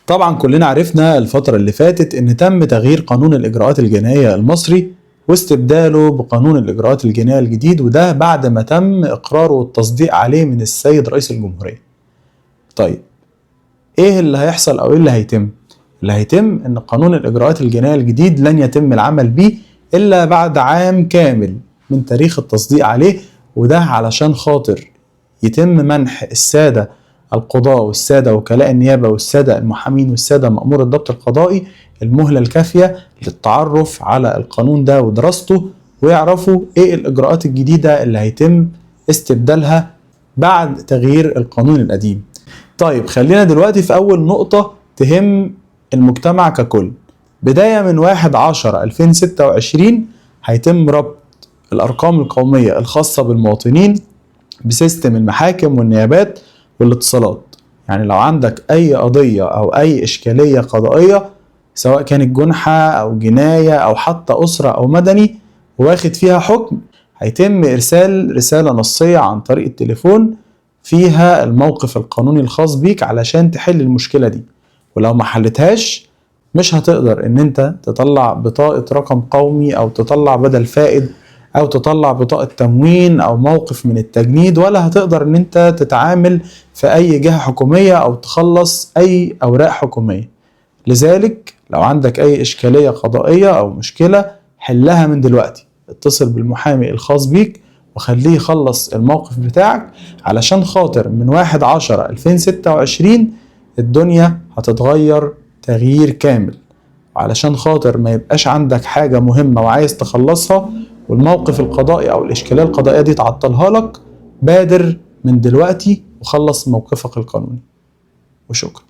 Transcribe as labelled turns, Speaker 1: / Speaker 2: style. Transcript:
Speaker 1: طبعا كلنا عرفنا الفترة اللي فاتت ان تم تغيير قانون الإجراءات الجنائية المصري واستبداله بقانون الإجراءات الجنائية الجديد، وده بعد ما تم إقراره والتصديق عليه من السيد رئيس الجمهورية. طيب ايه اللي هيحصل او ايه اللي هيتم؟ اللي هيتم ان قانون الإجراءات الجنائية الجديد لن يتم العمل به إلا بعد عام كامل من تاريخ التصديق عليه، وده علشان خاطر يتم منح السادة القضاة والسادة وكلاء النيابة والسادة المحامين والسادة مأمور الضبط القضائي المهلة الكافية للتعرف على القانون ده ودراسته، ويعرفوا ايه الإجراءات الجديدة اللي هيتم استبدالها بعد تغيير القانون القديم. طيب خلينا دلوقتي في أول نقطة تهم المجتمع ككل. بداية من 1/10/2026 هيتم ربط الأرقام القومية الخاصة بالمواطنين بسيستم المحاكم والنيابات والاتصالات. يعني لو عندك أي قضية أو أي إشكالية قضائية، سواء كانت جنحة أو جناية أو حتى أسرة أو مدني، واخد فيها حكم، هيتم إرسال رسالة نصية عن طريق التليفون فيها الموقف القانوني الخاص بيك علشان تحل المشكلة دي. ولو ما حلتهاش مش هتقدر ان انت تطلع بطاقة رقم قومي او تطلع بدل فائد او تطلع بطاقة تموين او موقف من التجنيد، ولا هتقدر ان انت تتعامل في اي جهة حكومية او تخلص اي اوراق حكومية. لذلك لو عندك اي اشكالية قضائية او مشكلة حلها من دلوقتي، اتصل بالمحامي الخاص بيك وخليه يخلص الموقف بتاعك، علشان خاطر من 1/10/2026 الدنيا هتتغير تغيير كامل. وعلشان خاطر ما يبقاش عندك حاجة مهمة وعايز تخلصها والموقف القضائي أو الإشكالية القضائية دي تعطلها لك، بادر من دلوقتي وخلص موقفك القانوني. وشكرا.